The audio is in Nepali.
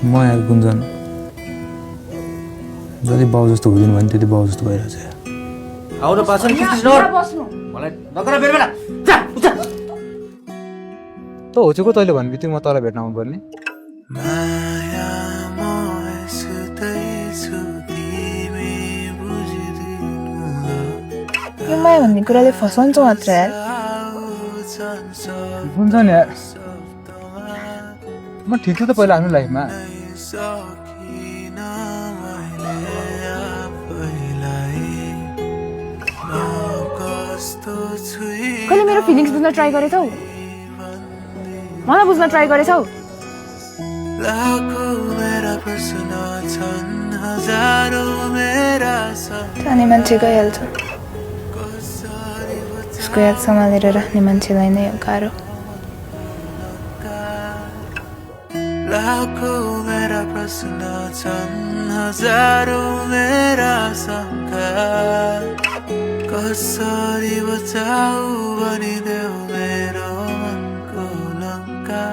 म यार गुन्जन जति बाउ जस्तो हुँदैन भने त्यति बाउ जस्तो भइरहेछ आउ न पाछन् बस्नु मलाई नगर बेला जा उठा त होचेको तैँले भन्ने बित्तिकै म तँलाई भेट्न आउनुपर्ने यो माया भन्ने कुराले फसाउँछ मात्र यार गुन्जन यार म ठिक छु त पहिला आफ्नो लाइफमा कहिले मेरो फिलिङ्स बुझ्न ट्राई गरेछौ मलाई बुझ्न ट्राई गरेछौ जाने मान्छे गइहाल्छ उसको याद सम्हालेर राख्ने मान्छेलाई नै गाह्रो लाखौं मेरा प्रश्न छन् हजारौं मेरा शंका कसरी बचाऊ भनिदेऊ मेरो मनको लंका